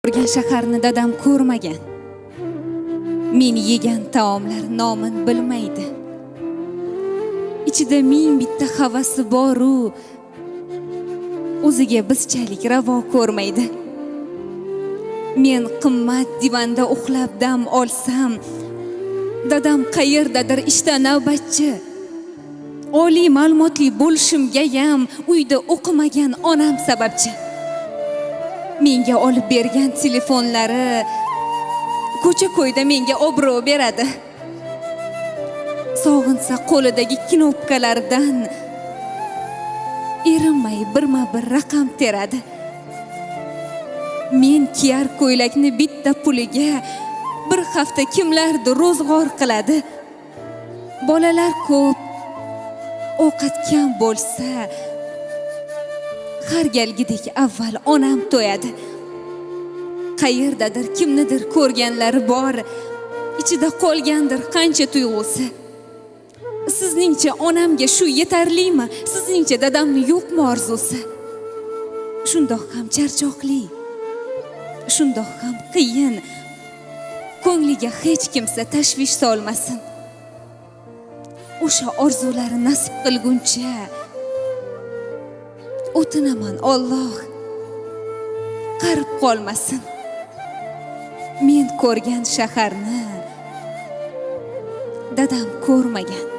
Ko'rgan shaharni dadam ko'rmagan. Men yegan taomlar nomin bilmaydi. Ichida ming bitta havasi bor-u, o'ziga bizchalik ravo ko'rmaydi. Men qimmat divanda uxlab dam olsam, dadam qayerdadir ishda navbatchi. Oliy ma'lumotli bo'lishimgayam uyda o'qimagan onam sababchi. Menga olib bergan telefonlari ko'cha-ko'yda menga obro' beradi. Sog'insa, qo'lidagi knopkalardan erinmay birma-bir raqam teradi. Men kiyar ko'ylakni bitta puliga bir hafta kimlardir ro'zg'or qiladi. Bolalar ko'p, ovqat kam bo'lsa, har galgidek avval onam to'yadi. Qayerdadir kimnidir ko'rganlari bor, ichida qolgandir qancha tuyg'usi. Sizningcha onamga shu yetarlimi? Sizningcha dadamni yo'qmi orzusi? Shundoq ham charchoqli, shundoq ham qiyin. Ko'ngliga hech kimsa tashvish solmasin. O'sha orzulari nasib qilguncha o'tinaman, Olloh qarib qolmasin. Men ko'rgan shaharni dadam ko'rmagan.